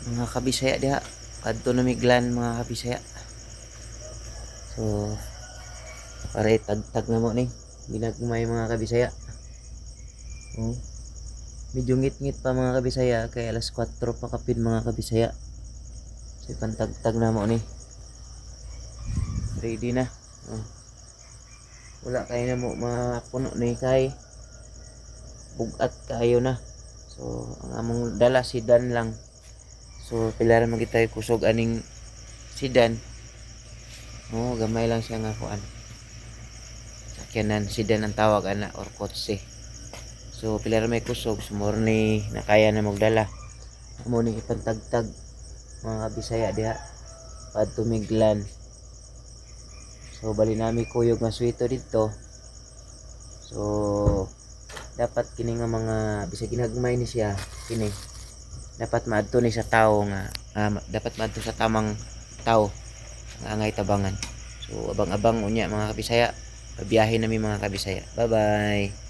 Mga kabisaya diha. Kadto na miglan, mga kabisaya. So para itagtag na mo ni ginagmay, mga kabisaya. Oh. Medyo ngit-ngit pa, mga kabisaya, kay alas 4 pa kapin, mga kabisaya. So ipantagtag na mo ni. Ready na. Oh. Wala kay na mo mapuno ni kay bugat kayo na. So ang among dala, sedan lang. So pila ra man gyud tayo kusog aning sedan. Oh, gamay lang siya nga kuan. Sakyanan, sedan ang tawag ana or kotse. So pila ra may kusog, sumor ni nakaya na magdala. Amo ni ipantagtag, mga Bisaya, diha. Padto miglan. So bali nami kuyog nga swito dito. So dapat kini nga mga bisag ginagmay ni siya kini, dapat maadto ni sa tao nga dapat maadto sa tamang tao nga angay tabangan. So abang-abang unya, mga kabisaya. Pabiyahe nami, mga kabisaya. Bye bye.